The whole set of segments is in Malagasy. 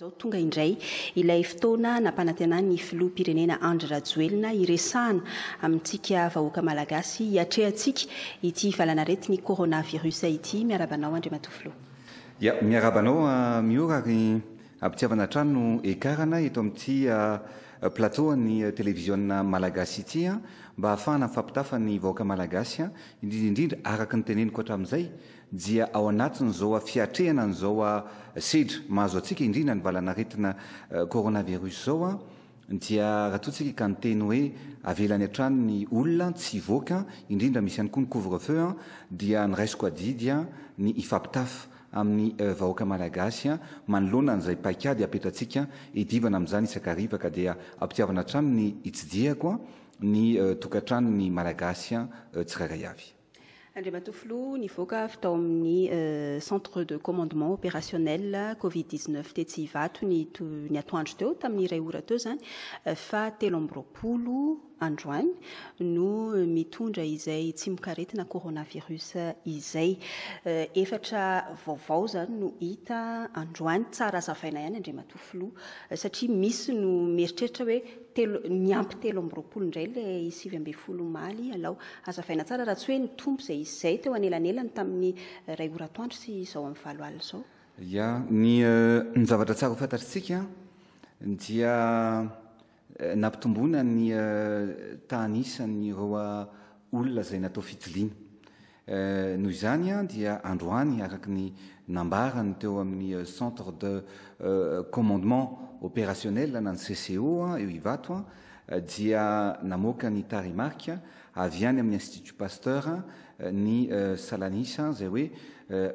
Izao tonga indray ilay fotoana nampanantenan'ny Filoham-pirenena Andry Rajoelina hiresahana amintsika vahoaka Malagasy hiatrehantsika ity valanaretin'ny coronavirus ity. Miarahaba anao Andriamatoa Filoha. Ya, miarahaba anao Miora ary ampitiavana hatrany no ekarana eto amin'ity plateau an'ny televiziona Malagasy ity mba hahafahana mifampitafa ny vahoaka Malagasy indrindra indrindra araka ny teneniko hatramin'izay dia ao anatin'izao fiatrehana an'izao sedra mahazo antsika indrindra ny valanaretina coronavirus izao dia raha toa tsika ka niteny hoe avelany hatrany ny olona tsy hivoaka indrindra misy ihany koa ny couvre feu dia niraisiko adidy ny hifampitafa amin'ny vahoaka malagasy manoloana an'izay paikady apetratsika hidivana amin'izany isan-kariva ka dia ampitiavana hatrany ny hitsidihako ny tokantranon'ny malagasy tsirairay avy. Andriamatoa Filoha, nivoaka avy tao amin'ny Centre de Commandement Opérationnel Covid 19 tetsy Ivato ny ny atoandro teo, tamin'ny iray ora teo izany, fa 23 androany no mitondra izay tsimokaretina coronavirus izay. Efatra vaovao izany no hita androany, tsara hazavaina ihany Andriamatoa Filoha, satria misy no mieritreritra hoe telo, niampy 23 indray ilay 19 omaly, alao Hazavaina tsara raha tsy hoe nitombo izay izy izay teo anelanelany tamin'ny iray ora atoandro sy izao amin'ny valo alina izao. Ya, ny ny zavatra tsara ho fantatritsika dia nampitomboina ny tahan'isan'ireo olona izay natao fitiliana. Noho izany dia androany araka ny nambarany teo amin'ny Centre de Commandement Opérationnel na ny CCO eo Ivato dia namoaka ny tarehimarika avy any amin'ny Institut Pasteur ny salanisa izay hoe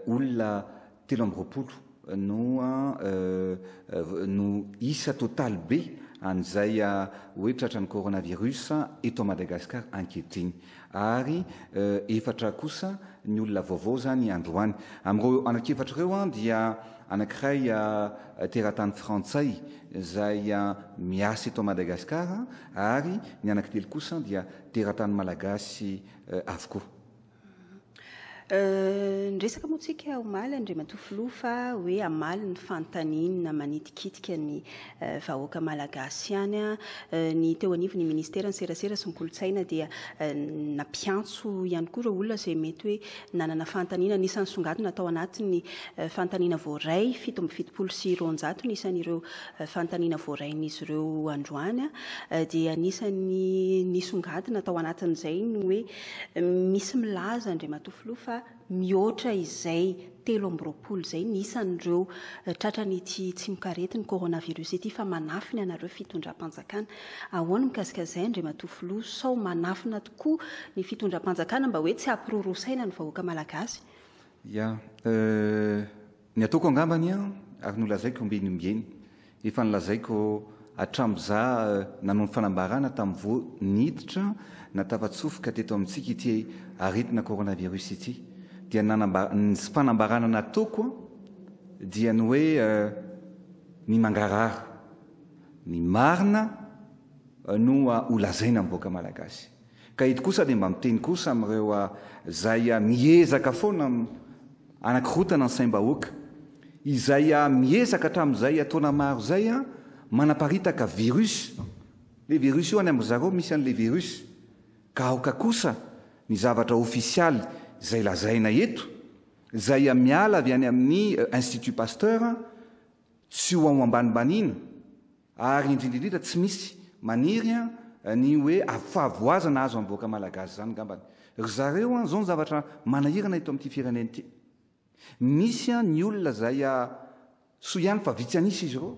olona 23 no no isa totaly be an'izay hoe tratran'ny coronavirus eto Madagascar ankehitriny ary efatra kosa ny olona vaovao izany androany. Amin'ireo anankiefatra ireo dia anankiray teratany frantsay izay miasa eto Madagascar ary ny anankitelo kosa dia teratany malagasy avokoa. Niresaka moa tsika omaly Andriamatoa Filoha fa hoe hamaly ny fanontaniana manitikitika ny vahoaka malagasy ihany. Ny teo anivon'ny ministeran'ny serasera sy ny kolontsaina dia nampiantso ihany koa ireo olona izay mety hoe nanana fanontaniana. Anisan'ny songadina tao anatin'ny fanontaniana voaray, 277 ny isan'ireo fanontaniana voarain'izy ireo androany dia anisan'ny nisongadina tao anatin'izay ny hoe Misy milaza Andriamatoa Filoha fa mihoatra izay 23 izay ny isan'ireo tratran'ity tsimokaretin'ny coronavirus ity fa manafina ianareo fitondram-panjakana. Ahoana mikasika izay Andriamatoa Filoha? Sao manafina tokoa ny fitondram-panjakana mba hoe tsy hampiroroa saina ny vahoaka malagasy? Ya, ny ataoko angambany an, ary nolazaiko ombieny ombieny, efa nolazaiko hatramin'ny za nanao ny fanambarana tamin'ny vao niditra na tafatsofoka teto amintsika ity aretina coronavirus ity, dia nanambara, ny fanambarana nataoko an, dia ny hoe ny mangarahara, ny marina no holazaina amin'ny vahoaka malagasy. Ka eto kosa dia mba miteny kosa amin'ireo izay miezaka foana anakorotana ny saim-bahoaka, izay miezaka hatramin'izay taona maro izay manaparitaka virus, ilay virus io any amin-dry zareo misy an'ilay virus, ka aoka kosa ny zavatra ofisialy izay lazaina eto, izay miala avy any amin'ny Institut Pasteur, tsy ho ao ambanimbaniana. Ary indrindra indrindra tsy misy maniry ny hoe fahavoazana azo amin'ny vahoaka malagasy izany ngambany. Ry zareo an, izao ny zavatra manahirana eto amin'ity firenena ity. Misy an ny olona izay soa ihany fa vitsy an'isa izy ireo.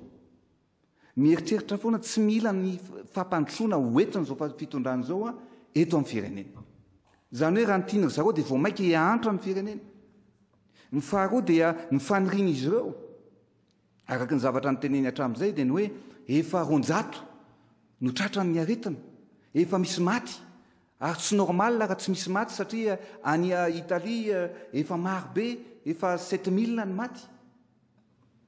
Mieritreritra foana tsy mila ny fampandrosoana ho entin'izao fitondrana izao an eto amin'ny firenena. Izany hoe raha ny tian-dry zareo dia vao mainka hiahantra ny firenena. Ny faharoa dia ny fanirian'izy ireo. Araka ny zavatra noteneniny hatramin'izay dia ny hoe efa 200 no tratran'ny aretina, efa misy maty ary tsy normal raha tsy misy maty satria any Italie efa maro be, efa 7000 ny maty.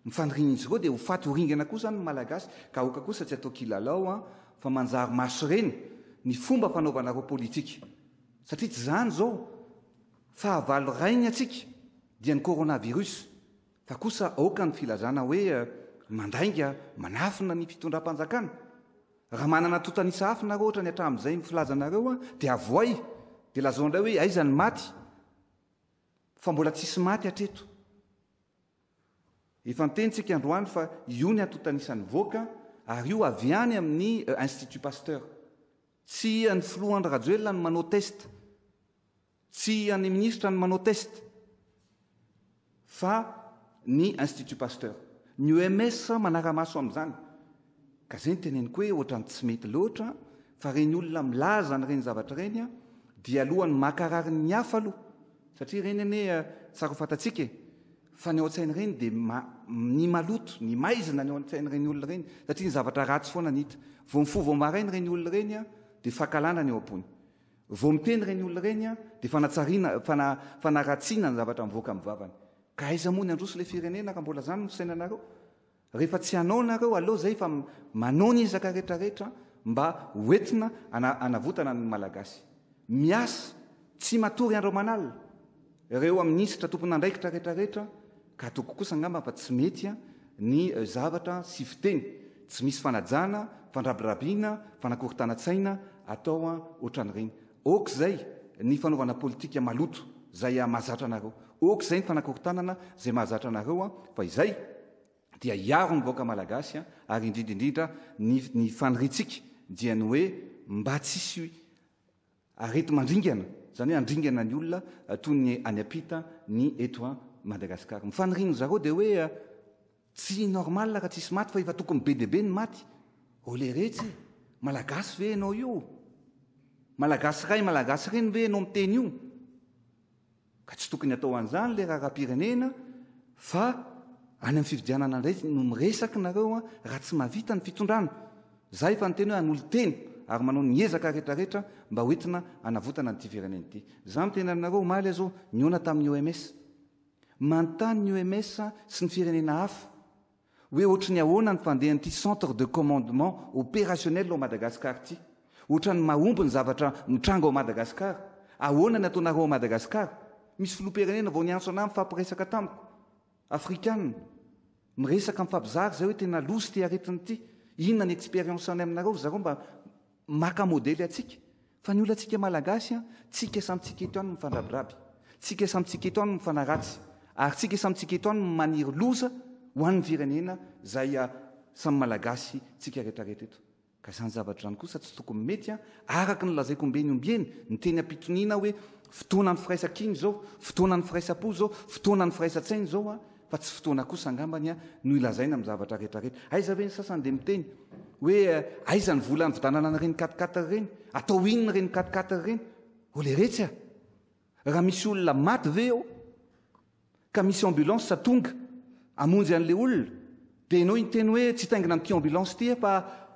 Ny fanirian'izy ireo dia ho faty ho ringana koa izany ny Malagasy ka aoka kosa tsy atao kilalao an, fa manjary mahasorena ny fomba fanaovanareo politika satria tsy izany izao, fahavalo rainy antsika dia ny coronavirus. Fa kosa aoka ny filazana hoe Mandainga, manafina ny fitondram-panjakana. Raha manana antontan'isa hafa nareo ohatra ny hatramin'izay ny filazanareo dia avoay dia lazao indray hoe aiza ny maty fa mbola tsisy maty hatreto. Efa niteny tsika androany fa io ny antontan'isa nivoaka ary io avy any amin'ny Institut Pasteur. Tsy ny filoha Andry Rajoelina no manao test. Tsy an'ny minisitra no manao test fa ny Institut Pasteur. Ny OMS manara-maso amin'izany. Ka zay no teneniko hoe ohatran'ny tsy mety loatra fa ireny olona milaza an'ireny zavatra ireny dia alohan'ny mankarary ny hafa aloha satria ireny anie tsara ho fantatsika e fa ny ao an-tsain'ireny dia ny maloto, ny maizina ny ao an-tsain'ireny olona ireny satria ny zavatra ratsy foana ny hita. Vao mifoha vao maraina ireny olona ireny dia fankahalana ny ao am-pony. Vao miteny ireny olona ireny dia fanatsariana, fanaratsiana ny zavatra mivoaka amin'ny vavany. Ka aiza moa ny handroso ilay firenena raha mbola izany no fisainanareo? Rehefa tsy hanao nareo, aleo izay fa manao ny ezaka rehetra rehetra mba ho entina hanavotana ny Malagasy. Miasa, tsy matory andro aman'alina, ireo minisitra tompon'andraikitra rehetra rehetra, ka ataoko kosa angamba fa tsy mety ny zavatra sy fiteny tsy misy fanajana, fandrabirabiana, fanakorontanan-tsaina atao ohatran'ireny. Ok izay ny fanaovana politika maloto izay mahazatra anareo. Ok izay ny fanakorontanana izay mahazatra anareo fa izay dia hiaro ny vahoaka malagasy ary indrindra indrindra ny ny faniriantsika dia ny hoe mba tsisy Areti-mandringana, izany hoe handringana ny olona toy ny any am-pita ny eto Madagascar. Ny fanirian'ny zareo dia hoe tsy normal raha tsisy maty fa efa tokony be dia be ny maty. O leretsy e! Malagasy ve ianao io? Malagasy ray, Malagasy reny ve ianao miteny io? Ka tsy tokony atao an'izany le raharaham-pirenena fa any amin'ny fifidianana indray no miresaka nareo raha tsy mahavita ny fitondrana. Za efa niteny hoe hanolo-tena ary manao ny ezaka rehetrarehetra mba ho entina hanavotana an'ity firenena ity. Za miteny aminareo omaly aho zao nihaona tamin'ny OMS. Manontany ny OMS sy ny firenena hafa Hoe ohatry ny ahoana ny fandehan'ity centre de commandement opérationnel ao Madagascar ity? Ohatran'ny mahomby ny zavatra mitranga ao Madagascar. Ahoana ny ataonareo ao Madagascar? Misy filoham-pirenena vao niantso anah nifampiresaka tamiko. Afrikana. Miresaka mifampizara izay hoe tena loza ity aretina ity. Inona ny expérience any aminareo ry zareo mba maka modely antsika. Fa ny olantsika Malagasy an, tsika samy tsika eto ihany no mifandrabiraby, tsika samy tsika eto ihany no mifanaratsy, ary tsika samy tsika eto ihany no maniry loza ho an'ny firenena izay samy Malagasy tsika rehetrarehetra eto. Ka izany zavatra izany kosa tsy tokony mety an, araka ny lazaiko ombieny ombieny, niteny am-pitoniana aho hoe fotoanan'ny firaisankina izao, fotoanan'ny firaisam-po izao, fotoanan'ny firaisan-tsaina izao an, Fa tsy fotoana kosa angambany no ilazaina amin'ny zavatra rehetra rehetra. Aiza ve ny sasany dia miteny hoe aiza ny vola nividanana an'ireny quatre quatre ireny? Atao inona ireny quatre quatre ireny? O leretsy a! Raha misy olona maty ve eo ka misy ambulance tonga hamonjy an'ilay olona dia ianao hiteny hoe tsy hitaingina an'ity ambulance ity aho fa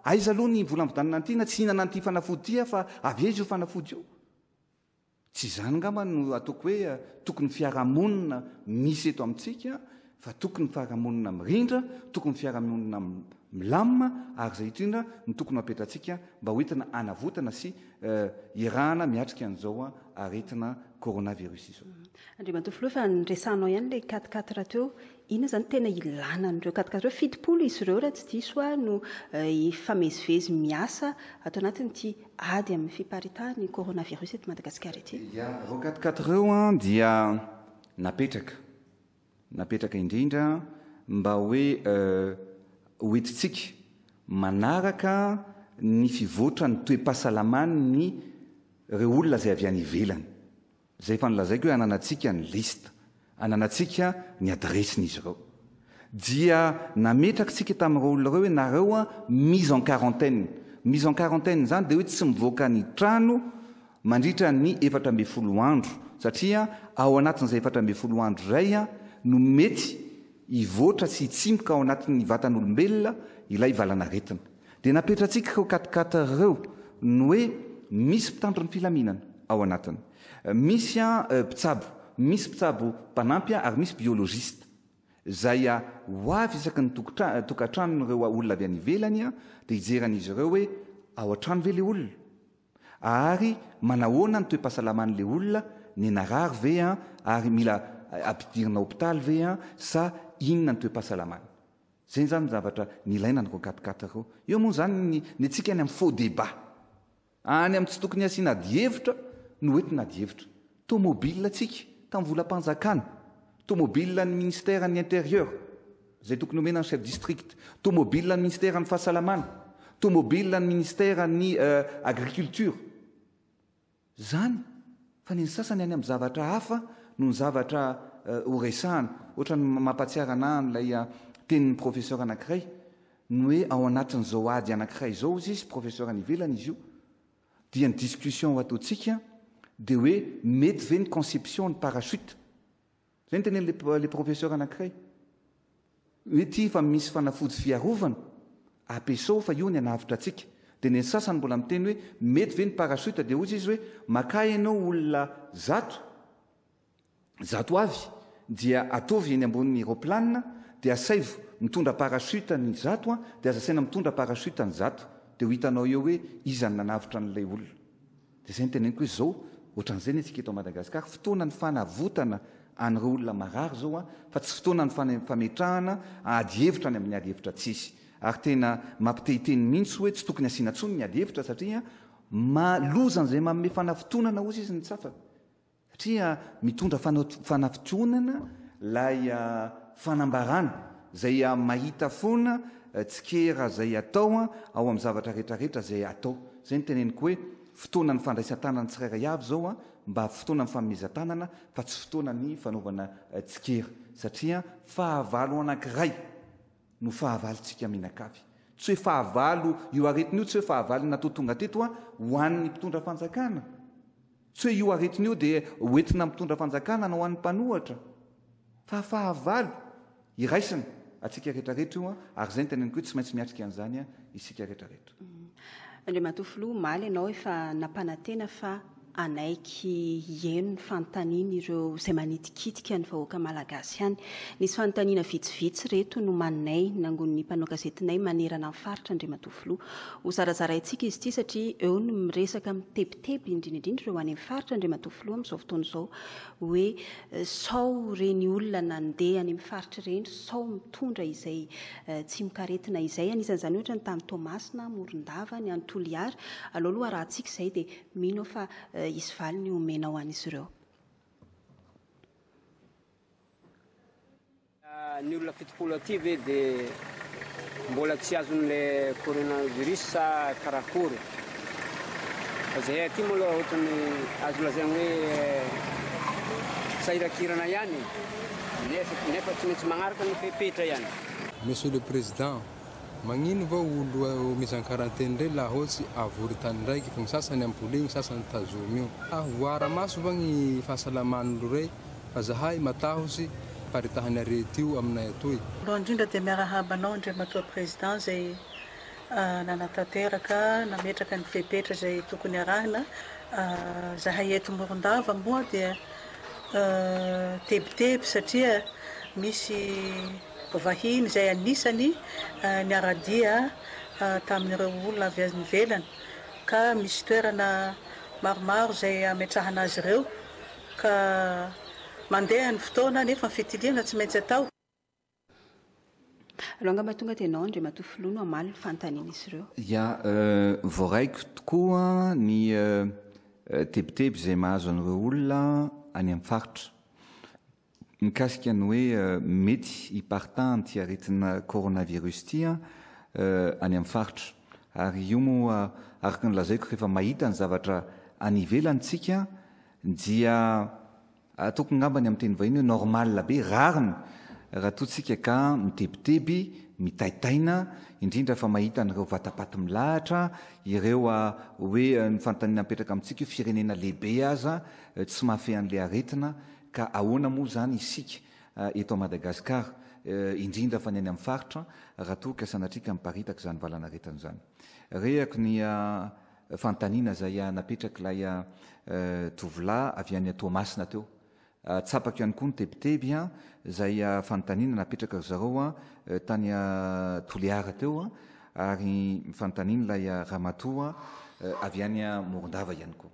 aiza aloha ny vola nividanana an'ity na tsy hihinana an'ity fanafody ity aho fa avy aiza io fanafody io? Tsy izany angamba no ataoko hoe tokony fiarahamonina misy eto amintsika fa tokony fiarahamonina mirindra, tokony fiarahamonina milamina ary izay indrindra no tokony ho apetratsika mba ho entina hanavotana sy hiarahana miatrika an'izao aretina coronavirus izao. Andriamatoa Filoha, efa niresahanao ihany ilay quatre quatre teo. Inona izany tena ilana an'ireo quatre quatre ireo? 70 izy ireo raha tsy diso aho no hifamezivezy miasa ato anatin'ity ady amin'ny fiparitahan'ny coronavirus eto Madagasikara ity. Ya, ireo quatre quatre ireo dia napetraka, napetraka indrindra mba hoe ho entintsika manaraka ny fivoatran'ny toe-pahasalaman'ny ireo olona izay avy any ivelany. Izay efa nolazaiko hoe ananantsika ny liste, ananantsika ny adiresin'izy ireo. Dia nametraka isika tamin'ireo olona ireo hoe nareo an, mise en quarantaine. Mise en quarantaine izany dia hoe tsy mivoaka ny trano mandritra ny 14 andro, satria ao anatin'izay 14 andro izay no mety hivoatra sy hitsimoka ao anatin'ny vatan'olombelona ilay valanaretina. Dia napetratsika ireo quatre quatre ireo ny hoe misy mpitandro ny filaminana ao anatiny, misy mpitsabo, misy mpitsabo mpanampy ary misy biologiste izay ho avy isaky ny tokantranon'ireo olona avy any ivelany dia hijery an'izy ireo hoe ao an-trano ve ilay olona ary manahoana ny toe-pahasalaman'ilay olona, ny narary ve ary mila ampidirina hopitaly ve sa inona ny toe-pahasalamany. Zay zany ny zavatra nilaina an'ireo quatre-quatre ireo. Eo moa zany ny ny antsika any amin'ny faux débat. Any amin'ny tsy tokony hasiana adihevitra no entina adihevitra. Tomobile antsika tamin'ny volam-panjakana, tomobile an'ny ministère an'ny intérieur izay tokony omena ny chef district, tomobile an'ny ministère an'ny fahasalamana, tomobile an'ny ministère an'ny agriculture. Izany fa ny sasany any amin'ny zavatra hafa no ny zavatra ho resahana. Ohatran'ny mampahatsiaro anah an'ilay tenin'ny professeur anankiray, ny hoe ao anatin'izao ady anankiray izao hozy izy, professeur any ivelany izy io, dia ny discussion ho ataontsika dia hoe mety ve ny conception ny parachute. Zay no tenenin'le professeur anankiray. Hoe ty efa misy fanafody fiarovana, ampiasao fa io ny hanavotra antsika. Dia ny sasany mbola miteny hoe mety ve ny parachute dia hozy izy hoe makà ianao olona zato, zato avy dia ataovy eny ambonin'ny roplanina dia asaivo mitondra parachute ny zato dia aza asaina mitondra parachute ny zato dia ho hitanao eo hoe iza no nanavotra an'ilay olona. Dia izay no teneniko hoe izao, ohatran'izay ny antsika eto Madagascar, fotoana ny fanavotana an'ireo olona marary izao an, fa tsy fotoana ny fametrahana ady hevitra any amin'ny ady hevitra tsisy. Ary tena mampitehiteny mihitsy hoe tsy tokony asiana intsony ny ady hevitra satria ma lozan'izay manome fanafotonana hozy izy ny tsafa. Satria mitondra fanafintohinana ilay fanambarana izay mahita foana tsikera izay atao ao amin'ny zavatra rehetra rehetra izay atao. Izay no teneniko hoe fotoanan'ny fandraisan-tanana tsirairay avy izao mba fotoanan'ny fanomezan-tanana fa tsy fotoanan'ny fanaovana tsikera. Satria fahavalo anankiray no fahavalontsika mianakavy. Tsy hoe fahavalo, io aretina io tsy hoe fahavalo natao tonga teto ho an'ny mpitondra fanjakana. Tsy hoe io aretina io dia hoentina mitondra fanjakana na ho an'ny mpanohatra fa fahavalo iraisana antsika rehetra rehetra io ary izay no teneniko hoe tsy maintsy miatrika an'izany isika rehetra rehetra. Andriamatoa Filoha, omaly ianao efa nampanantena fa hanaiky hihaino ny fanontanian'ireo izay manitikitika ny vahoaka malagasy ihany. Nisy fanontaniana vitsivitsy ireto nomaninay, nangonin'ny mpanao gazetinay manerana ny faritra, Andriamatoa Filoha. Ho zarazaraintsika izy ity satria eo ny miresaka mitebiteby indrindra indrindra ireo any amin'ny faritra Andriamatoa Filoha amin'izao fotoana izao hoe sao ireny olona nandeha any amin'ny faritra ireny sao mitondra izay tsimokaretina izay. Anisan'izany ohatra ny tany Toamasina, Morondava, ny any Toliara. Aleo aloha arahantsika izay dia mino aho fa hisy valiny homenao an'izy ireo. Ny olona 70 aty ve de mbola tsy azon'le coronavirus sa karakory? Fa zahay aty moa aloha ohatran'ny azo lazaina hoe sahirakirana ihany nefa nefa tsy maintsy magnaraka ny fepetra ihany. Monsieur le Président, magnino va olo mise en quarantaine rey laha ohatsy avory tany raiky fa gny sasany ampolie gny sasany tazomy io. Voara-maso va gny fahasalaman'olo rey Fa zahay matahotsy paritahan'ny arety io aminay atoy. Voalohany indrindra dia miarahaba anao Andriamatoa Président izay nanatanteraka, nametraka ny fepetra izay tokony arahina. Zahay eto Morondava moa dia tebiteby satria misy vahiny izay anisany niara-dia tamin'ireo olona avy any ivelany ka misy toerana maromaro izay ametrahana azy ireo. Ka mandeha ny fotoana nefa ny fitiliana tsy maintsy atao. Aleo angamba tonga dia ianao Andriamatoa Filoha no hamaly ny fanontanian'izy ireo. Ya, voaraiko tokoa ny tebiteby izay mahazo an'ireo olona any amin'ny faritra. Mikasika ny hoe mety hiparitahan'ity aretina coronavirus ity any amin'ny faritra. Ary io moa araka ny lazaiko rehefa mahita ny zavatra any ivelany tsika dia ataoko ngambany amin'ny teny vahiny hoe normal be, rariny raha toa tsika ka mitebiteby, mitaitaina, indrindra fa mahita an'ireo vatapaty milahatra, ireo hoe ny fanontaniana mipetraka amintsika io firenena lehibe aza tsy mahafehy an'ilay aretina Ka ahoana moa izany isika eto Madagascar, indrindra fa ny any amin'ny faritra, raha toa ka sanatria ka miparitaka izany valanaretina izany? Rehako ny fanontaniana izay napetrak'ilay tovolahy avy any Toamasina teo. Tsapako ihany koa ny tebiteby izay fanontaniana napetraka ry zareo tany Toliara teo ary ny fanontanian'ilay ramatoa avy any Morondava ihany koa.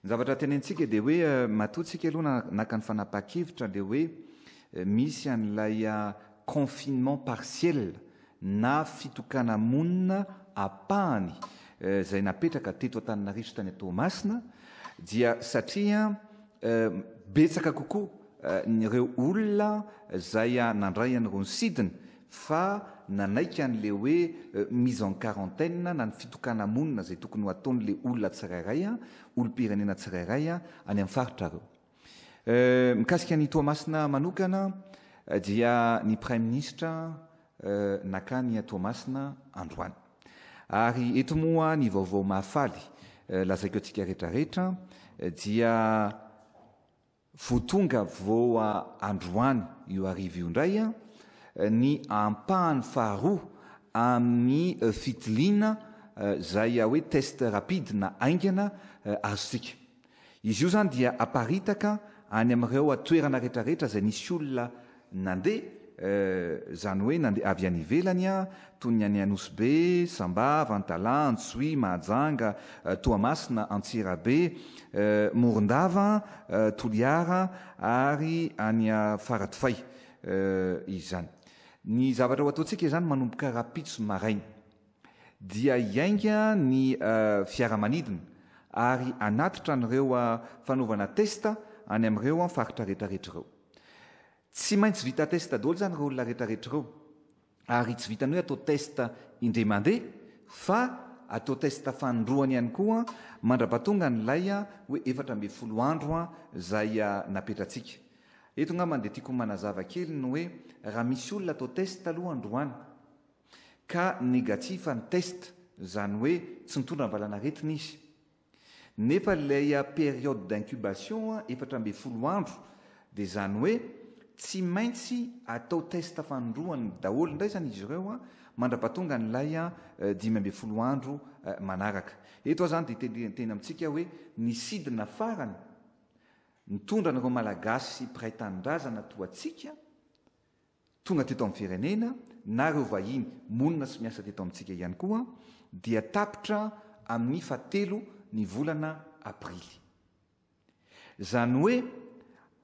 Ny zavatra tenentsika dia hoe matoa tsika aloha naka ny fanapahan-kevitra dia hoe misy an'ilay confinement partiel na fitokana-monina ampahany izay napetraka teto Antananarivo sy tany Toamasina dia satria betsaka kokoa ireo olona izay nandray an'ireo sidina fa nanaiky an'ilay hoe mise en quarantaine na ny fitokana-monina izay tokony ho ataon'ilay olona tsirairay, olom-pirenena tsirairay any amin'ny faritra ireo. Mikasika an'i Toamasina manokana dia ny Praiminisitra nakany Toamasina androany. Ary eto moa ny vaovao mahafaly lazaiko antsika rehetra rehetra dia vao tonga vao androany io hariva io indray ny ampahany faharoa amin'ny fitiliana izay hoe test rapide na haingana azontsika. Izy io izany dia aparitaka any amin'ireo toerana rehetrarehetra izay nisy olona nandeha, izany hoe nandeha avy any ivelany, toy ny any Anosibe, Sambava, Antalaha, Antsohihy, Mahajanga, Toamasina, Antsirabe, Morondava, Toliara ary any Faradofay izany. Ny zavatra ho ataontsika izany manomboka rahampitso maraina. dia hiainga ny fiaramanidina ary hanatitra an'ireo fanaovana test any amin'ireo faritra rehetrarehetra ireo. Tsy maintsy vita test daholo izany ireo olona rehetrarehetra ireo ary tsy vitan'ny hoe atao test indray mandeha fa atao test fanindroany ihany koa mandra-pahatonga an'ilay hoe 14 andro izay napetratsika. Eto angamba dia tiako manazava kely ny hoe raha misy olona atao test aloha androany ka negatif ny test, izany hoe tsy nitondra ny valanaretina izy. Nefa ilay période d'incubation 14 andro dia izany hoe tsy maintsy atao test fanindroany daholo indray izany izy ireo mandra-pahatonga an'ilay 15 andro manaraka. Eto aho izany dia hiteny amintsika hoe ny sidina farany nitondra an'ireo Malagasy mpiray tanindrazana toa antsika tonga teto amin'ny firenena na ireo vahiny monina sy miasa teto amintsika ihany koa dia tapitra amin'ny fahatelo ny volana aprily. Izany hoe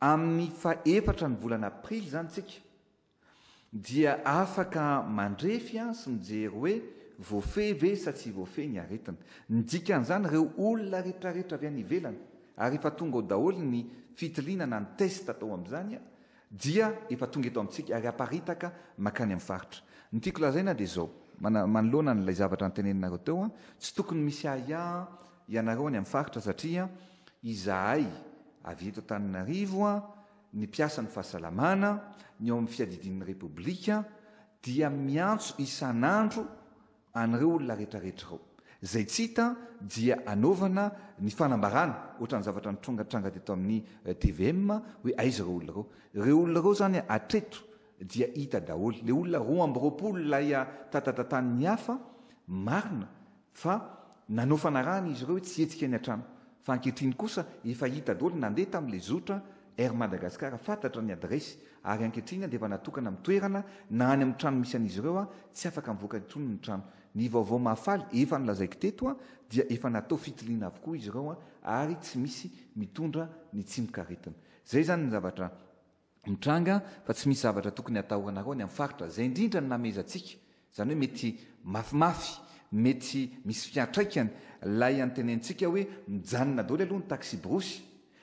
amin'ny fahefatra ny volana aprily izany tsika dia afaka mandrefy sy mijery hoe voafehy ve sa tsy voafehy ny aretina. Ny dikan'izany ireo olona rehetrarehetra avy any ivelany ary efa tonga ao daholo ny fitiliana na ny test atao amin'izany dia efa tonga eto amintsika ary aparitaka makany amin'ny faritra. Ny tiako lazaina dia izao, manoloana an'ilay zavatra noteneninareo teo, tsy tokony misy ahiahy ianareo any amin'ny faritra satria izahay avy eto Antananarivo, ny mpiasan'ny fahasalamana, ny ao amin'ny fiadidian'ny Repoblika dia miantso isan'andro an'ireo olona rehetrarehetra ireo. Izay tsy hita dia anaovana ny fanambarana, ohatran'ny zavatra nitranga teto amin'ny tvm hoe aiza ireo olona ireo. Ireo olona ireo izany hatreto dia hita daholo. Ilay olona 22 ilay tatatatan'ny hafa, marina fa nanao fanarahana izy ireo hoe tsy hihetsika any an-trano. Fa ankehitriny kosa efa hita daholo, nandeha tamin'ilay zotra Air Madagascar, fantatra ny adiresy ary ankehitriny dia efa natokana amin'ny toerana na any amin'ny trano misy an'izy ireo, tsy afaka mivoaka intsony ny trano. Ny vaovao mahafaly efa nolazaiko teto dia efa natao fitiliana avokoa izy ireo ary tsy misy mitondra ny tsimokaretina. Izay izany ny zavatra mitranga fa tsy misy zavatra tokony hatahoranareo any amin'ny faritra. Izay indrindra no namehezantsika, izany hoe mety mafimafy, mety misy fiantraikany ilay antenentsika hoe mijanona daholo aloha ny taksibrosy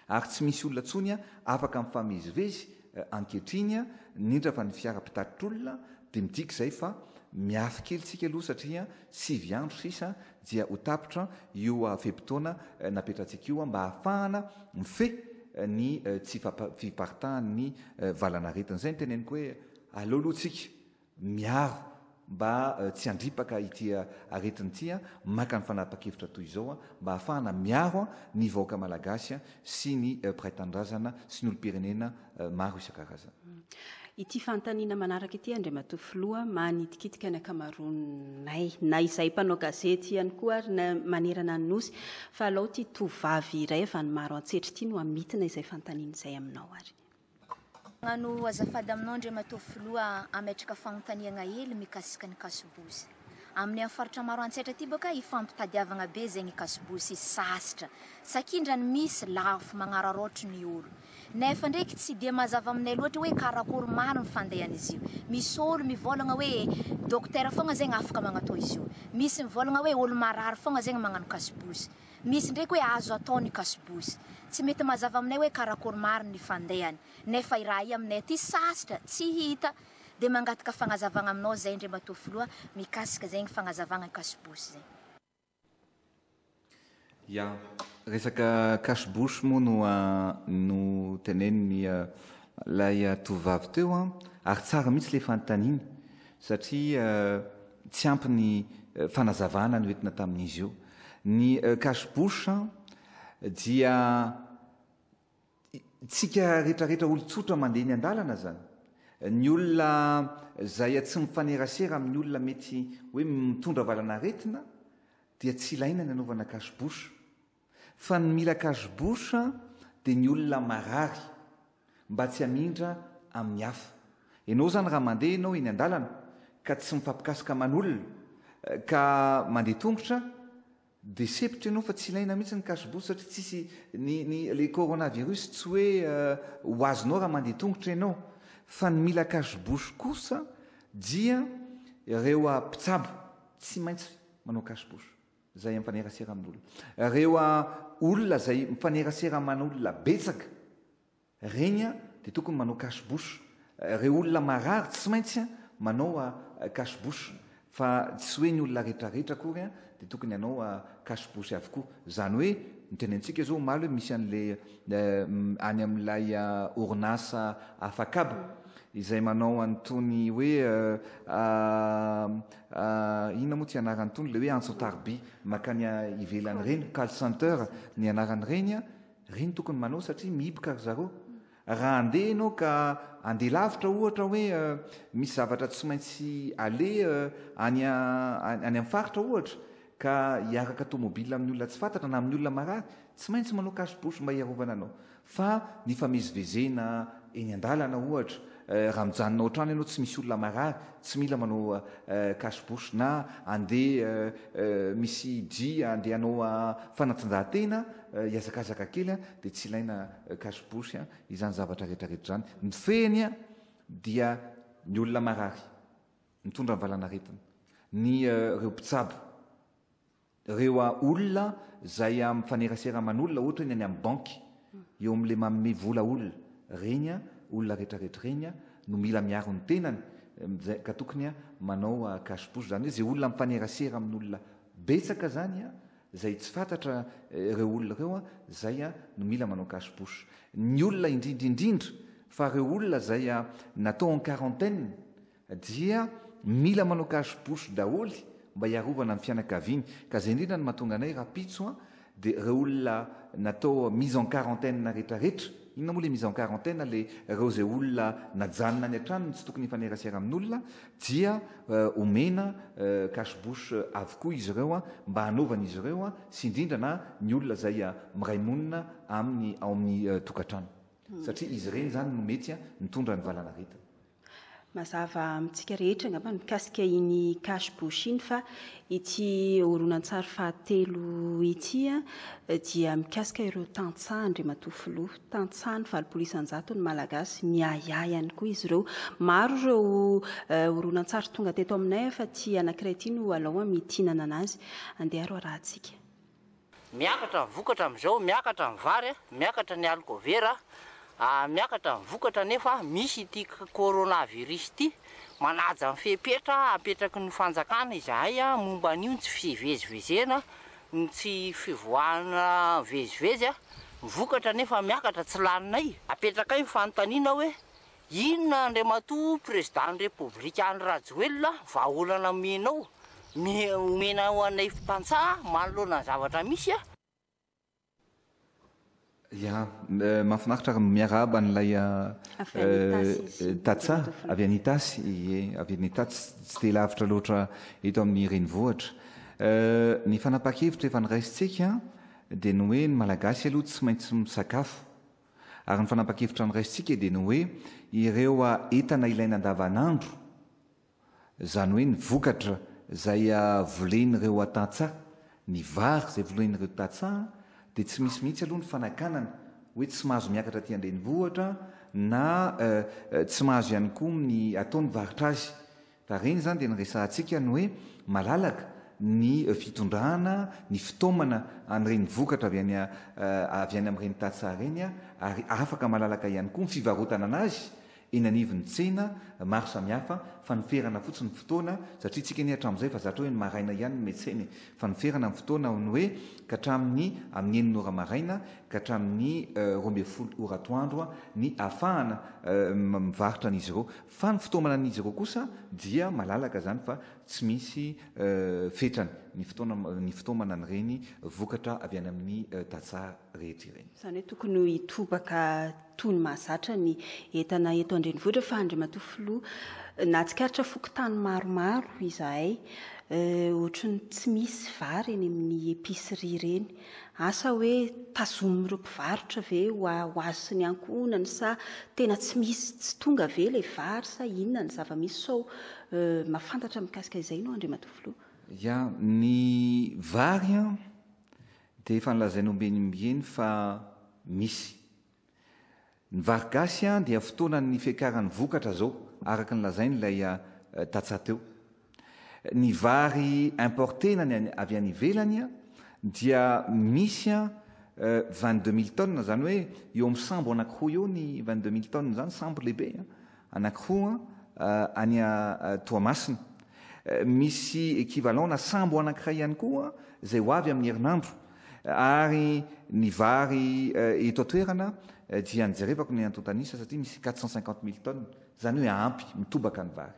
ary tsy misy olona intsony afaka mifamezivezy ankehitriny, indrindra fa ny fiara mpitatitr'olona, dia midika izay fa miafy kely tsika aloha satria 9 andro sisa dia ho tapitra io fe-potoana napetratsika io mba hahafahana mifehy ny tsy fiparitahan'ny valanaretina. Izay no teneniko hoe aleo aloha tsika miaro mba tsy handripaka ity aretina ity, maka ny fanapahan-kevitra toy izao mba hahafahana miaro ny vahoaka malagasy sy ny mpiray tanindrazana sy ny olom-pirenena maro isan-karazany. Ity fanontaniana manaraka ity, Andriamatoa Filoha, manitikitika ny ankamaroanay, na izahay mpanao gazety ihany koa ary na manerana ny Nosy, fa alao ity tovovavy iray avy any Maroantsetra ity no hamitina izay fanontaniana izay aminao ary. Magnano azafady aminao Andriamatoa Filoha hametraka fagnontaniagna hely mikasika ny kasobozy. Aminay amin'ny faritra Maroantsetra aty bôka ifampitadiavagna be zegny kasibosy sasitra. Sakindrany misy lafo magnararaotry ny olo. Nefa ndraiky tsy dia mazava aminay loatra hoe karakory marigny fandehan'izy io. Misy olo mivôlagna hoe dokotera fogna zegny afaka magnatao izy io. Misy mivôlagna hoe olo marary fogna zegny magnano kasibosy. Misy ndraiky hoe azo atao ny kasibosy. Tsy mety mazava aminay hoe karakory marigny ny fandehany. Nefa i raha i aminay aty sasitra tsy hita. Dia mangataka fagnazavagna aminao zay Andriamatoa Filoha mikasika zegny fagnazavagna ny cache bouche zegny. Ya, resaka cache bouche moa no no tenenin'ny ilay tovovavy teo an, ary tsara mihitsy ilay fanontaniany satria tsy ampy ny fanazavana noentina tamin'izy io. Ny cache bouche dia Tsika retraretra olon-tsotra mandeha eny an-dalana zany, ny olona zay tsy mifanerasera amin'ny olona mety hoe mitondra valan'aretina dia tsy ilaina ny anaovana cache bouche. Fa ny mila cache bouche dia ny olona marary mba tsy hamindra amin'ny hafa. Ianao zany raha mandeha ianao eny an-dalana ka tsy mifampikasika aman'olona ka mandeha tongotra Dia sempotra ianao fa tsy ilaina mihitsy ny cache bouche satria tsisy ny ny le coronavirus tsy hoe ho azonao raha mandeha tongotra ianao fa ny mila cache bouche kosa dia ireo mpitsabo tsy maintsy manao cache bouche izay mifanerasera amin'olona ireo olona izay mifanerasera aman'olona betsaka Regny dia tokony manao cache bouche. Reo olona marary tsy maintsy manao cache bouche fa tsy hoe ny olona retraretra akory dia tokony hanao cache bouche avokoa. Zany hoe notenenitsika zao omaly hoe misy an'le any amin'ilay orinasa afakaba izay manao an'itony hoe inona moa ty anaran'itony le hoe antso an-tariby makany ivelany ireny, call center ny anaran'ireny. Ireny tokony manao satria mihiboka ry zareo. Raha andeha ianao ka andeha lavitra ohatra hoe misy zavatra tsy maintsy aleha any any amin'ny faritra ohatra ka hiaraka tomobile amin'ny olona tsy fantatra na amin'ny olona marary, tsy maintsy manao cache bouche mba hiarovana anao. Fa ny famezivezena eny an-dalana ohatra, raha mijanona ao an-trano ianao tsy misy olona marary, tsy mila manao cache bouche na andeha misy dia andeha hanao fanatanjahantena Hihazakazaka kely dia tsy ilaina cache bouche izany zavatra rehetra rehetra izany. Ny fehiny dia ny olona marary, mitondra ny valan'aretina, ny ireo mpitsabo, ireo olona izay mifanerasera aman'olona ohatra hoe ny any amin'ny banky, eo amin'ilay manome vola olona, ireny olona rehetra rehetra ireny no mila miaro ny tenany ka tokony manao cache bouche. Izany hoe izay olona mifanerasera amin'olona betsaka izany Izay tsy fantatra ireo olona ireo zay no mila manao cache bouche. Ny olona indrindra indrindra fa ireo olona zay natao en quarantaine dia mila manao cache bouche daholo mba hiarovana ny fianakaviany. Ka zay indrindra no mahatonga anay rahampitso dia ireo olona natao mise en quarantaine rehetra rehetra, inona moa le mise en quarantaine? Le ireo zay olona najanona any an-tranony tsy tokony hifanerasera amin'olona dia omena cache bouche avokoa izy ireo mba hanaovan'izy ireo sy indrindra na ny olona izay miray monina aminy ao amin'ny tokantrano satria izy ireny izany no mety mitondra ny valanaretina. Mazava amintsika rehetra angamba ny mikasika iny cache bouche iny fa ity horonantsary fahatelo ity dia mikasika ireo tantsaha Andriamatoa Filoha. Tantsaha ny 80% ny Malagasy, miahiahy ihany koa izy ireo. Maro ireo horonantsary tonga teto aminay fa ity anankiray ity no alao mitinana anazy. Andeha ary ho arahantsika. Miakatra ny vokatra amin'izao, miakatra ny vary, miakatra ny alkovera, miakatra ny vokatra nefa misy ity coronavirus ity, manaja ny fepetra apetraky ny fanjakana izahay momba an'io ny tsy fivezivezena, ny tsy fivoahana mivezivezy, ny vokatra nefa miakatra tsy laninay. Apetrakay ny fanontaniana hoe inona Andriamatoa Président ny Repoblika Andry Rajoelina vahaolana omenao omenao anay tantsaha manoloana ny zavatra misy a? Ya, mahafinaritra ary miarahaba an'ilay tantsaha avy any Itasy, ie, avy any Itasy tsy dia lavitra loatra eto amin'ny renivohitra. Ny fanapahan-kevitra efa noraisintsika dia ny hoe ny Malagasy aloha tsy maintsy misakafo. Ary ny fanapahan-kevitra noraisintsika dia ny hoe ireo entana ilaina andavanandro, Izany hoe ny vokatra izay volen'ireo tantsaha, ny vary izay volen'ireo tantsaha dia tsy misy mihitsy aloha ny fanakanana hoe tsy mahazo miakatra aty an-drenivohitra na tsy mahazo ihany koa ny atao ny varotra azy. Fa ireny izany dia niresahantsika ny hoe malalaka ny fitondrana, ny fitaomana an'ireny vokatra avy any avy any amin'ireny tantsaha ireny ary afaka malalaka ihany koa ny fivarotana anazy eny anivon'ny tsena maro samihafa fa ny ferana fotsiny ny fotoana satria tsika anie hatramin'izay efa zatra hoe ny maraina ihany no miantsena e fa ny ferana ny fotoana ny hoe ka hatramin'ny amin'ny enina ora maraina ka hatramin'ny 12 ora atoandro ny ahafahana mivarotra an'izy ireo fa ny fitaomana an'izy ireo kosa dia malalaka izany fa tsy misy fetrany ny fotoana ny fitaomana an'ireny vokatra avy any amin'ny tantsaha rehetra ireny. Izany hoe tokony hitobaka toy ny mahazatra ny entana eto an-drenivohitra fa Andriamatoa Filoha, nahatsikaritra fokontany maromaro izahay ohatry ny tsy misy vary eny amin'ny épicerie ireny. Asa hoe tazomin'ireo mpivarotra ve ho azy sy ny ankohonany sa tena tsy misy tsy tonga ve ilay vary sa inona ny zava-misy sao mahafantatra mikasika izay ianao Andriamatoa Filoha? Ya, ny vary an, dia efa nolazaina ombieny ombieny fa misy. Ny vary gasy dia fotoanan'ny fiakaran'ny vokatra zao araka ny lazain'ilay tantsaha teo. Ny vary importer-na ny avy any ivelany dia misy 22 mille tonnes, izany hoe eo amin'ny sambo anankiroa eo ny 22 mille tonnes izany, sambo lehibe anankiroa any Toamasina. Misy equivalent na sambo anankiray ihany koa izay ho avy amin'ny herinandro. Ary ny vary eto an-toerana dia nijerevako ny antontan'isa satria misy 450 mille tonnes, izany hoe ampy, mitobaka ny vary.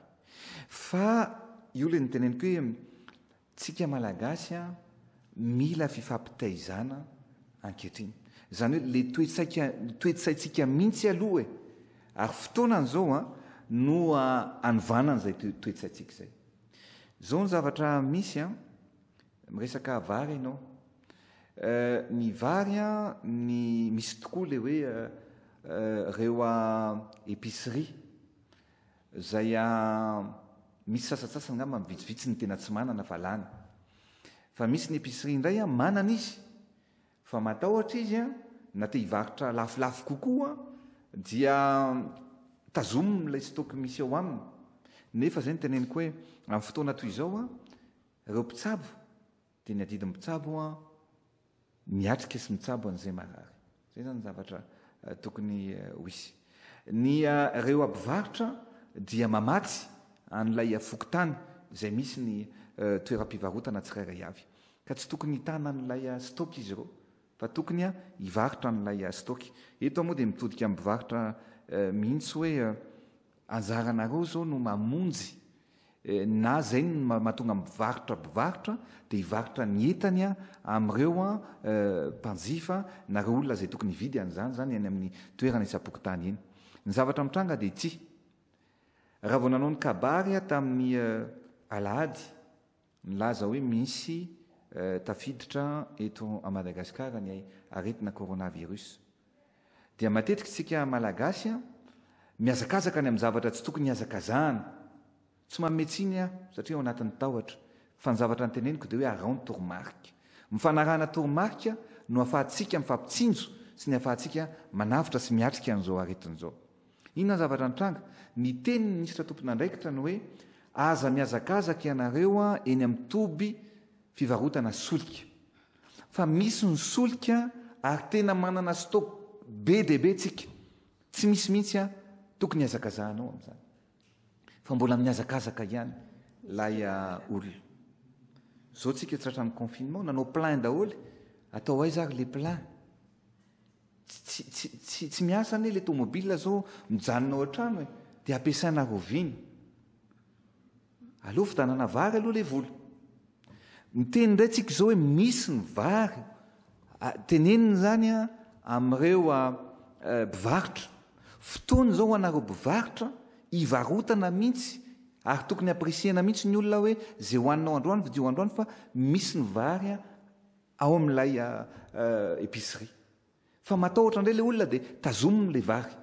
Fa io ilay noteneniko hoe tsika Malagasy mila fifampitaizana ankehitriny. Izany hoe ilay toe-tsaika, toe-tsaintsika mihitsy aloha e! Ary fotoanany izao no hanovana an'izay toe-tsaintsika izay. Izao ny zavatra misy an, Miresaka vary ianao. Ny vary an, ny misy tokoa le hoe reo épicerie zay misy sasatsasany angamba vitsivitsy ny tena tsy manana fa lany. Fa misy ny épicerie indray an, manana izy fa matahotra izy an, na te hivarotra lafolafo kokoa dia tazominy ilay stock misy ao aminy. Nefa zay no teneniko hoe amin'ny fotoana toy izao an, Ireo mpitsabo dia ny adidin'ny mpitsabo an miatrika sy mitsabo an'izay marary. Izay izany ny zavatra tokony ho hisy. Ny ireo mpivarotra dia mamatsy an'ilay fokontany izay misy ny toeram-pivarotana tsirairay avy. Ka tsy tokony hitana an'ilay stock izy ireo fa tokony hivarotra an'ilay stock. Eto aho moa dia mitodika amin'ny mpivarotra mihitsy hoe anjaranareo izao no mamonjy Na zay no mahatonga mivarotra mpivarotra dia hivarotra ny entany amin'ireo mpanjifa na ireo olona izay tokony hividy an'izany izany any amin'ny toerana isam-pokontany eny. Ny zavatra mitranga dia ity, raha vao nanao ny kabary aho tamin'ny alahady nilaza hoe misy tafiditra eto Madagasikara ny aretina coronavirus dia matetika isika Malagasy mihazakazaka any amin'ny zavatra tsy tokony hihazakazahana. Tsy manome tsiny aho satria ao anatin'ny tahotra, fa ny zavatra noteneniko dia hoe araho ny toromarika. Ny fanarahana toromarika no ahafahantsika mifampitsinjo sy ny ahafahantsika manavotra sy miatrika an'izao aretina izao. Inona ny zavatra nitranga? Niteny ny minisitra tompon'andraikitra ny hoe aza mihazakazaka ianareo eny amin'ny toby fivarotana solika. Fa misy ny solika ary tena manana stock be dia be tsika. Tsy misy mihitsy an tokony hihazakazahanao amin'izany. Fa mbola mihazakazaka ihany ilay olona. Zao tsika tratran'ny confinement, nanao plein daholo, atao aiza ary le plein? Tsy, tsy, tsy, tsy miasa anie le tomobile zao mijanona ao an-trano e, dia ampiasaina rahoviana? Aleo vidanana vary aloha le vola. Miteny indray tsika izao hoe misy ny vary, tenenina izany amin'ireo mpivarotra. Fotoana izao ho anareo mpivarotra hivarotana mihitsy ary tokony hampirisihana mihitsy ny olona hoe izay hohaninao androany vidio androany fa misy ny vary ao amin'ilay épicerie. Fa matahotra indray ilay olona dia tazominy ilay vary.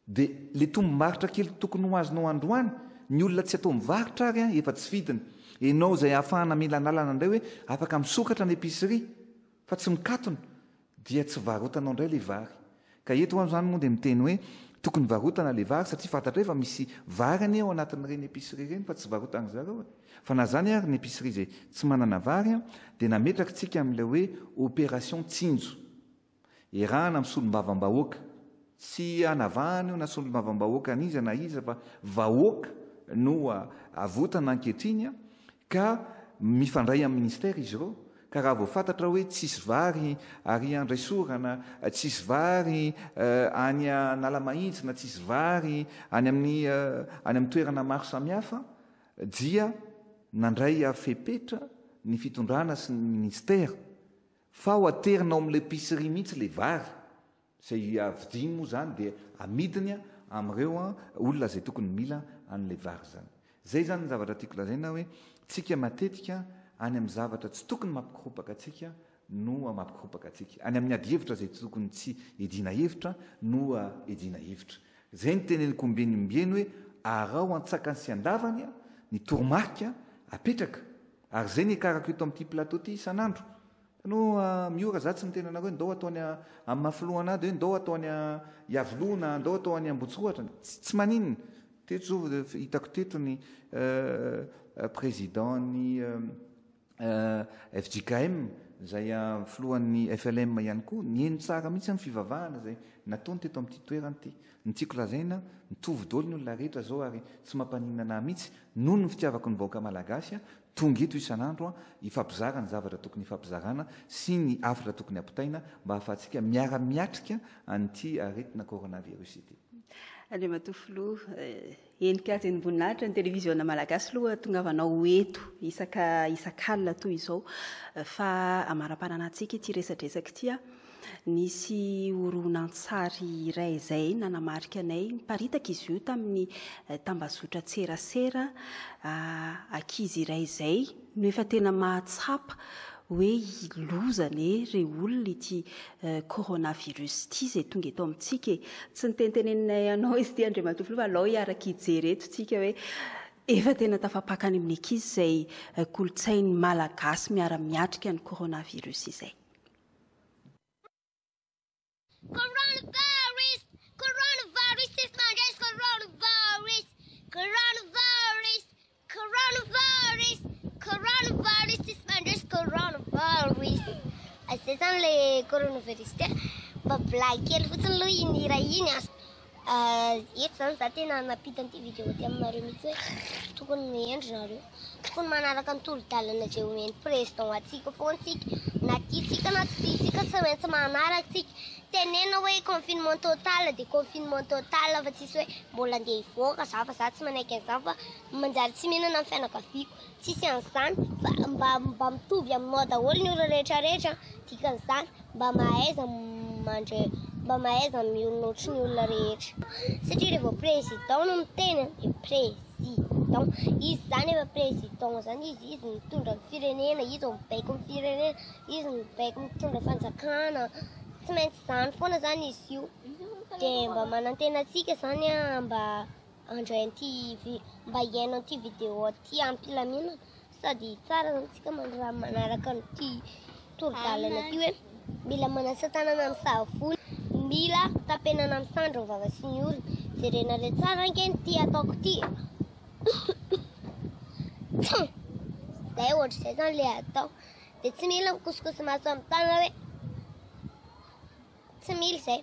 Dia le tombom-barotra kely tokony ho azonao androany Ny olona tsy atao mivarotra ary efa tsy fidiny. Enao izay ahafahana milanalana indray hoe afaka misokatra ny épicerie fa tsy mikatona dia tsy varotanao indray ilay vary. Ka eto aho izany moa dia miteny hoe tokony varotana ilay vary satria fantatray fa misy vary anie ao anatin'ireny épicerie ireny fa tsy varotan-dry zareo e. Fa na izany ary ny épicerie izay tsy manana vary dia nametraka tsika amin'ilay hoe opération tsinjo. Iarahana amin'ny solombavambahoaka. Tsy anavahana io na solombavambahoaka an'iza na iza fa vahoaka no avotana ankehitriny ka mifandray amin'ny ministera izy ireo. Ka raha vao fantatra hoe tsisy vary ary Andraisora na tsisy vary any Analamahitsy na tsisy vary any amin'ny any amin'ny toerana maro samihafa dia nandray fepetra ny fitondrana sy ny ministera Fa ho aterina ao amin'ilay épicerie mihitsy ilay vary, izay vidiany moa izany dia amidiny amin'ireo olona izay tokony mila an'ilay vary izany. Izay izany ny zavatra tiako lazaina hoe tsika matetika any amin'ny zavatra tsy tokony mampikoropaka antsika no mampikoropaka antsika. Any amin'ny ady hevitra izay tokony tsy hiadiana hevitra no hiadiana hevitra. Izay no teneniko ombieny ombieny hoe araho an-tsakany sy an-davany ny toromarika apetraka Ary zay niakarako eto amin'ity plateau ty isan'andro. Hitanao Miora za tsy miteny anareo hoe ndao atao any amin'ny maha filoha anah de hoe ndao atao any Iavoloha na ndao atao any Ambohitsirohatra. Tsy maninona. Teto zao hitako teto ny président ny fjkm izay filohan'ny FLM ihany koa. Niheno tsara mihitsy ny fivavahana izay nataony teto amin'ity toerana ity. Ny tiako lazaina, mitovy daholo ny olona rehetra zao ary tsy mampaninona anah mihitsy Noho ny fitiavako ny vahoaka Malagasy aho, tonga eto isan'andro aho hifampizara ny zavatra tokony hifampizarana sy ny hafatra tokony hampitaina mba hahafahantsika miara-miatrika an'ity aretina coronavirus ity. Andriamatoa Filoha, henika azy enim-boninahitra ny televiziona Malagasy aloha tongavanao ho eto isaka isak'alina toy izao fa amara-pananantsika ity resadresaka ity aho. Nisy horonantsary iray izay nanamarika anay, niparitaka izy io tamin'ny tambazotran-tserasera, ankizy iray izay no efa tena mahatsapa hoe loza anie re olona ity coronavirus ity izay tonga eto amintsika e. Tsy niteniteneninay anao izy ity Andriamatoa Filoha fa alao hiaraka hijery eto tsika hoe efa tena tafapaka any amin'ny ankizy izay kolontsain'ny Malagasy miara-miatrika ny coronavirus izay. Coronavirus, coronavirus, this man is coronavirus, coronavirus, coronavirus, coronavirus, this man is coronavirus. Izay zany le coronavirus teo. Mba blague kely fotsiny aloha iny hira iny a. Eto zany za tena nampita an'ity vidéo ity aminareo mihitsy hoe tokony mihendry nareo. Tokony manaraka ny tolo-dalana izay omen'ny président antsika foana tsika. Na tiantsika na tsy tiantsika tsy maintsy manaraka tsika. Tenenina hoe confinement total dia confinement total fa tsisy hoe mbola andeha hivoaka za fa za tsy manaiky an'izany fa manjary tsy mihinana ny fianakaviako. Tsisy an'izany fa mba mba mitovy aminao daholo ny olona rehetra rehetra dikan'izany. Mba mahaiza mandre, mba mahaiza miorina ohatry ny olona rehetra. Satria rehefa président no miteny dia président. Izy zany efa président zany izy, izy no mitondra ny firenena, izy no mibaiko ny firenena, izy no mibaiko mitondra fanjakana. Tsy maintsy zany foana zany izy io. Dia mba manantena antsika zany aho mba handray an'ity mba hihaino an'ity vidéo ity am-pilaminana. Sady tsara zany tsika raha manaraka an'ity toro-dalana ity hoe mila manasa tanana amin'ny savony, mila tapenana amin'ny sandry ny vava sy ny orona. Jerenareo tsara ange ity ataoko ity. Zay ohatr'izay zany le atao. Dia tsy mila mikosikoso maso amin'ny tanana hoe tsy mila izay.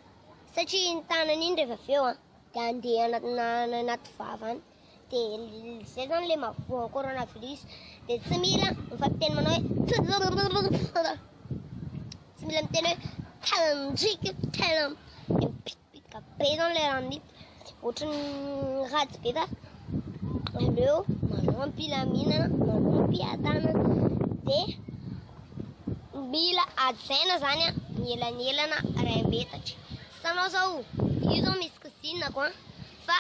Satria iny tanana iny rehefa avy eo dia andeha any anaty vava any. Dia izay zany le mahavoa ny coronavirus. Dia tsy mila mifampiteny manao hoe tsy mila miteny hoe tena ndriky tena dia mipitipitiky be zany le raha miditra. Ohatran'ny ratsy be fa aleo manao am-pilaminana, manao am-piadanana. Dia mila hajaina zany ny elanelana iray metatra. Hitanao zao, io zao misy kizinako an, fa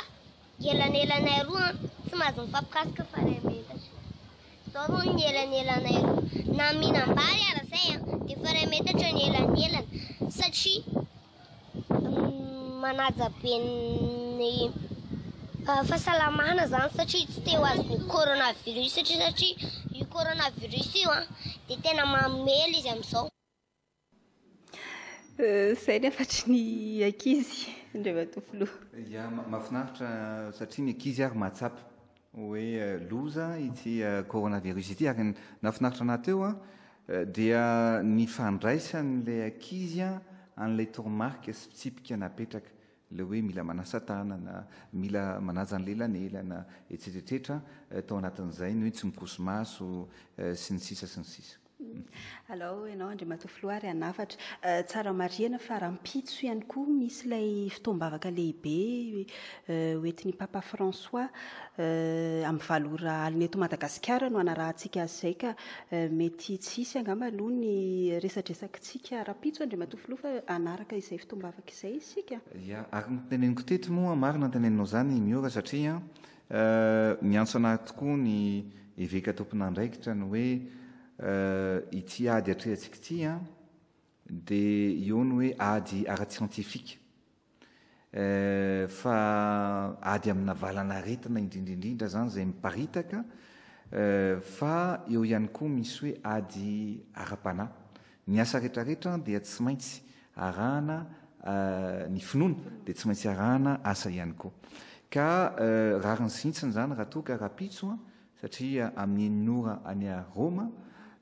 Elanelanay roa an, tsy mahazo mifampikasoka fa iray metatra. Zao zao ny elanelanay roa. Na mihinam-bary ara zay an, dia efa iray metatra ny elanelana satria manaja be ny Fahasalamana zany satria tsy te ho azon'ny coronavirus satria satria io coronavirus io an dia tena mamely izy amin'izao. Izay ny hafatry ny ankizy, Andriamatoa Filoha. Ya, mahafinaritra satria ny ankizy ary mahatsapa hoe loza ity coronavirus ity ary ny nahafinaritra anah teo an dia ny fandraisan'ilay ankizy an'ilay toromarika sy fitsipika napetraka. Ilay hoe mila manasa tanana, mila manaja ny lelanelana, etsetra etsetra, tao anatin'izay ny hoe tsy mikoso-maso, sy ny sisa sy ny sisa. Alao ianao Andriamatoa Filoha ary hanafatra. Tsara marihana fa rahampitso ihany koa misy ilay fotoam-bavaka lehibe hoentin'i Papa François amin'ny valo ora alina eto Madagasikara no hanarahantsika azy izay ka mety tsy hisy angamba aloha ny resadresakitsika rahampitso Andriamatoa Filoha fa hanaraka izay fotoam-bavaka izay isika. Ya, araka ny teneniko teto moa, marina ny teneninao izany Miora satria niantso anah tokoa ny eveka tompon'andraikitra ny hoe ity ady atrehantsika ity an, dia eo ny hoe ady ara-tsiantifika fa ady amina valan'aretina indrindra indrindra izany izay miparitaka fa eo ihany koa misy hoe ady ara-panahy. Ny asa rehetrarehetra dia tsy maintsy arahana ny finoana dia tsy maintsy arahana asa ihany koa. Ka rariny sy hitsiny izany raha toa ka rahampitso satria amin'ny enina ora any Roma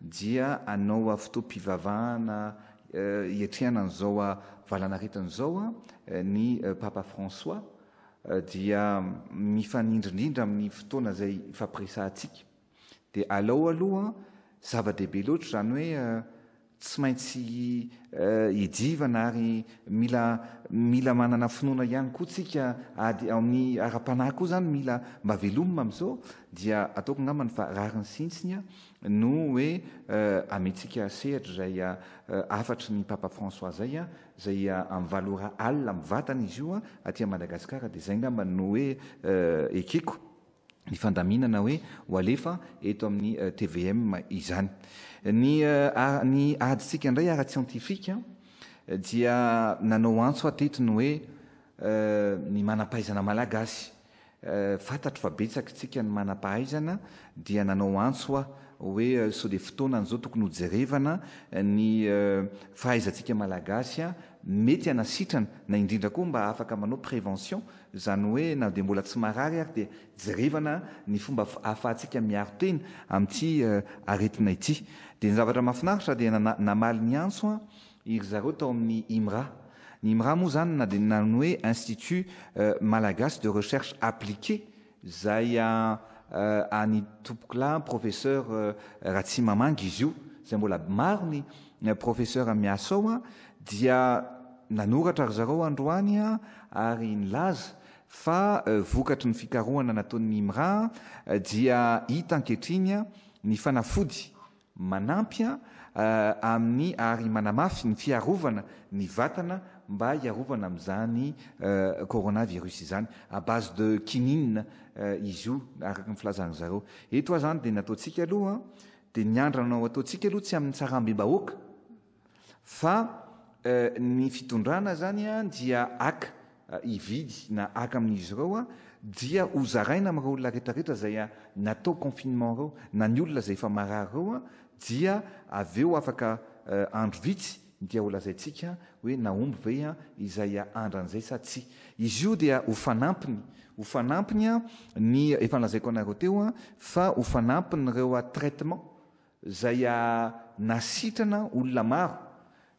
dia hanao fotoam-pivavahana hiatrehana an'izao valan'aretina izao ny Papa François dia mifanindrindrindra amin'ny fotoana izay ifampiresahantsika. Dia alao aloha, zava-dehibe loatra izany hoe tsy maintsy hijivana ary mila mila manana finoana ihany koa tsika ady amin'ny ara-panahy koa izany mila mba velomina amin'izao dia ataoko angambany fa rariny sy hintsiny no hoe amentsika sehatra izay hafatry ny Papa François izay izay amin'ny valo ora alina mivatana izy io aty Madagasikara dia izay angamba no hoe ekeko. ny fandaminana hoe ho alefa eto amin'ny tvm izany. Ny ny adintsika indray ara-tsiantifika dia nanao antso aho teto ny hoe ny manam-pahaizana malagasy. Fantatro fa betsaka isika ny manam-pahaizana dia nanao antso aho hoe sao dia fotoanany izao tokony hojerevana ny fahaizantsika malagasy mety hanasitrana na indrindra koa mba afaka manao prévention Izany hoe na dia mbola tsy marary ary dia jerevana ny fomba ahafahantsika miaro tena amin'ity aretina ity. Dia ny zavatra mahafinaritra dia namaly ny antso iry zareo tao amin'ny IMRA. Ny IMRA moa izany na dia na ny hoe Institut Malagasy de Recherche Appliquée izay an'i Tompokolahy Professeur Ratsimamanga izy io, izay mbola maro ny Professeur miasa ao dia nanoratra ry zareo androany ary nilaza fa vokatry ny fikarohana nataon'ny IMRA dia hita ankehitriny ny fanafody manampy amin'ny ary manamafy ny fiarovana ny vatana mba hiarovana amin'izany coronavirus izany. À base de quinine izy io araka ny filazan'ny zareo. Eto aho izany dia nataontsika aloha Dia ny andrana ho ataontsika aloha tsy amin'ny tsaram-bembahoaka fa ny fitondrana izany dia haka hividy na haka amin'izy ireo dia ho zaraina amin'ireo olona rehetra rehetra izay natao confinement ireo na ny olona izay efa marary ireo dia avy eo afaka andro vitsy dia ho lazaintsika hoe nahomby ve izay andrana izay sa tsia. Izy io dia ho fanampiny, ho fanampiny ny efa nolazaiko anareo teo fa ho fanampin'ireo traitement izay nasitrana olona maro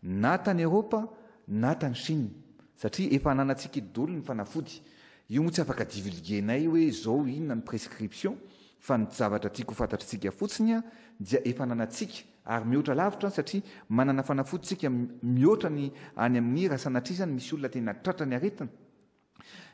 na tany Eropa na tany Chine satria efa ananantsika eto daholo ny fanafody. Io moa tsy afaka divulguer-nay hoe izao inona ny prescription fa ny zavatra tiako ho fantatritsika fotsiny dia efa ananantsika Ary mihoatra lavitra satria manana fanafody tsika mihoatra ny any amin'ny raha sanatria izany misy olona tena tratran'ny aretina.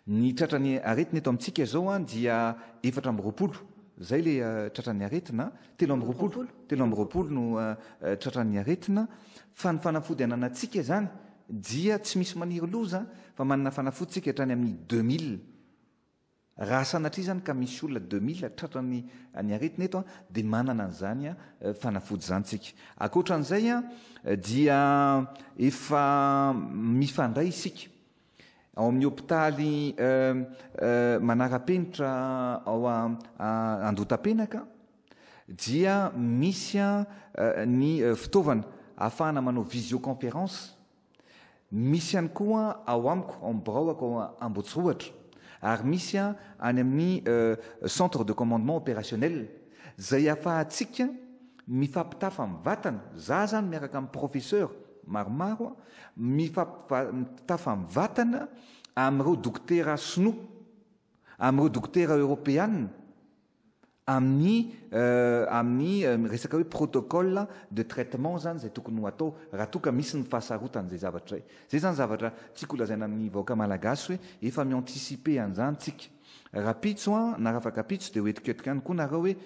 Ny tratran'ny aretina eto amintsika izao an dia 24 izay le tratran'ny aretina, 23, 23 no tratran'ny aretina fa ny fanafody ananantsika izany dia tsy misy maniry loza fa manana fanafody tsika hatrany amin'ny 2000. Raha sanatria izany ka misy olona 2000 tratran'ny ny aretina eto dia manana an'izany fanafody izany tsika. Ankoatra an'izay dia efa mifandray isika. Ao amin'ny hopitaly manara-penitra ao Andohatapenaka dia misy ny fitaovana ahafahana manao visioconférence, misy ihany koa ao amiko, ao amin'ny biraoko ao Ambotsirohatra ary misy any amin'ny centre de commandement opérationnel izay ahafahantsika mifampitafa mivantana, za zany miaraka amin'ny professeur maromaro mifampitafa mivantana amin'ireo dokotera sinoa, amin'ireo dokotera eoropeana, amin'ny amin'ny resaka hoe protocole de traitement zany izay tokony ho atao raha toa ka misy ny fahasarotan'izay zavatra izay. Izay zany zavatra tiako holazaina amin'ny vahoaka malagasy hoe efa mi-anticiper an'izany tsika. Rapitso an, na rafakapitso dia ho entiko eto ihany koa nareo hoe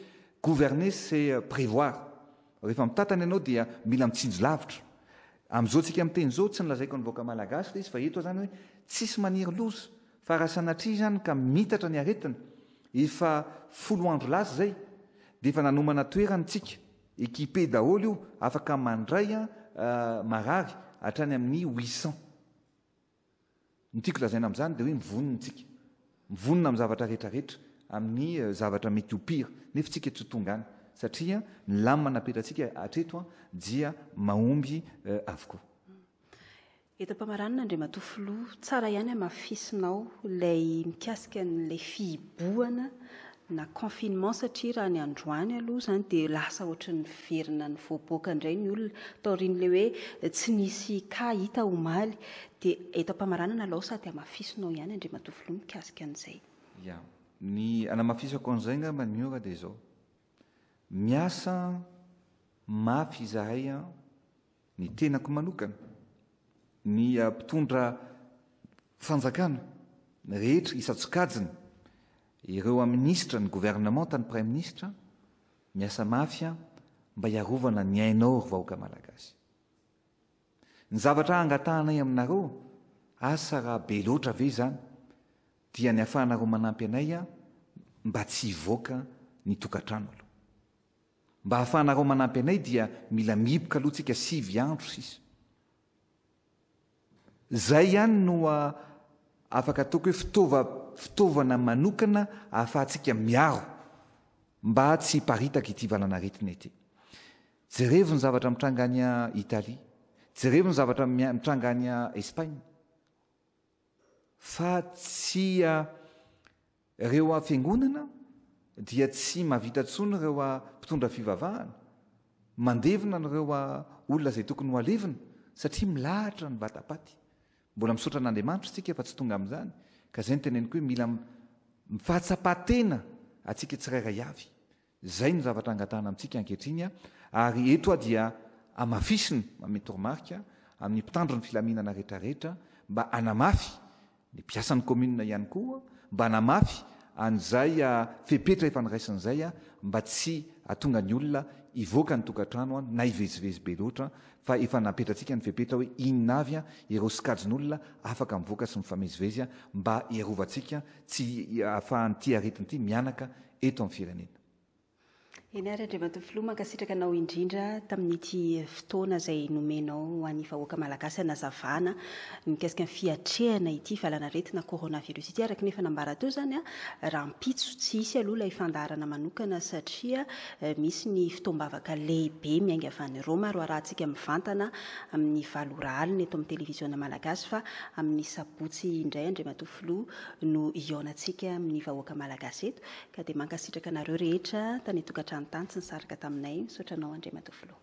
Gouverner c'est prévoir. Rehefa mitantana ianao dia mila mitsinjo lavitra. Amin'izao tsika miteny izao, tsy nolazaiko ny vahoaka malagasy ilay izy fa eto aho izany hoe tsisy maniry loza fa raha sanatria izany ka mitatra ny aretina, efa folo andro lasa izay dia efa nanomana toerana tsika, équipé daholo io, afaka mandray marary hatrany amin'ny 800. Ny tiako lazaina amin'izany dia hoe mivonona isika. Mivonona amin'ny zavatra rehetra rehetra, amin'ny zavatra mety ho pire, nefa isika tsy ho tonga any satria ny lamina napetratsika hatreto dia mahomby avokoa. Eto am-pamaranana Andriamatoa Filoha, tsara ihany hamafisinao ilay mikasika an'ilay fihibohana na confinement satria raha ny androany aloha izany dia lasa ohatran'ny niverina nivoaboaka indray ny olona taorian'ilay hoe tsy nisy cas hita omaly. Dia eto am-pamaranana alao sady hamafisinao ihany Andriamatoa Filoha mikasika an'izay. Ya. Ny hanamafisako an'izay angamba ny ora dia izao. Miasa mafy izahay an, ny tenako manokana, ny mpitondra fanjakana rehetra isan-tsokajiny, ireo minisitra, ny governemanta, ny praiminisitra, miasa mafy mba hiarovana ny ainao ry vahoaka malagasy. Ny zavatra angatahanay aminareo, asa raha be loatra ve izany, dia ny ahafahanareo manampy anay mba tsy hivoaka ny tokantrano aloha. Mba ahafahanareo manampy anay dia mila mihiboka aloha tsika sivy andro sisa. Zay ihany no afaka ataoko hoe fitaova fitaovana manokana ahafahantsika miaro mba tsy hiparitaka ity valan'aretina ity. Jerevo ny zavatra mitranga any Italie, jerevo ny zavatra mitranga any Espagne. Fa tsy Ireo fiangonana dia tsy mahavita intsony ireo mpitondra fivavahana, mandevina an'ireo olona izay tokony ho alevina satria milahatra ny vata-paty. Mbola misaotra an'Andriamanitra isika fa tsy tonga amin'izany, ka izay no teneniko hoe mila mifahatsapa-tena antsika tsirairay avy. Izay no zavatra angatahana amintsika ankehitriny ary eto aho dia hamafisina, manome toromarika amin'ny mpitandro ny filaminana rehetrarehetra mba hanamafy, ny mpiasan'ny commune ihany koa, mba hanamafy an'izay fepetra efa noraisina izay mba tsy hahatonga ny olona hivoaka ny tokantrano na hivezivezy be loatra fa efa napetratsika ny fepetra hoe inona avy ireo sokajin'olona afaka mivoaka sy mifamezivezy mba hiarovantsika tsy hahafahan'ity aretina ity mihanaka eto amin'ny firenena. Eny ary Andriamatoa Filoha, mankasitraka anao indrindra tamin'ity fotoana izay nomenao ho an'ny vahoaka malagasy hanazavana ny mikasika ny fiatrehana ity valanaretina coronavirus ity. Araka ny efa nambara teo izany, rahampitso tsy hisy aloha ilay fandaharana manokana satria misy ny fotoam-bavaka lehibe miainga avy any Roma ary ho arahantsika mivantana amin'ny valo ora alina eto amin'ny televiziona malagasy fa amin'ny sabotsy indray Andriamatoa Filoha no hihaonantsika amin'ny vahoaka malagasy eto ka dia mankasitraka anareo rehetra tany an-tokantrano tany tsy nisaraka taminay. Misaotra anao Andriamatoa Filoha.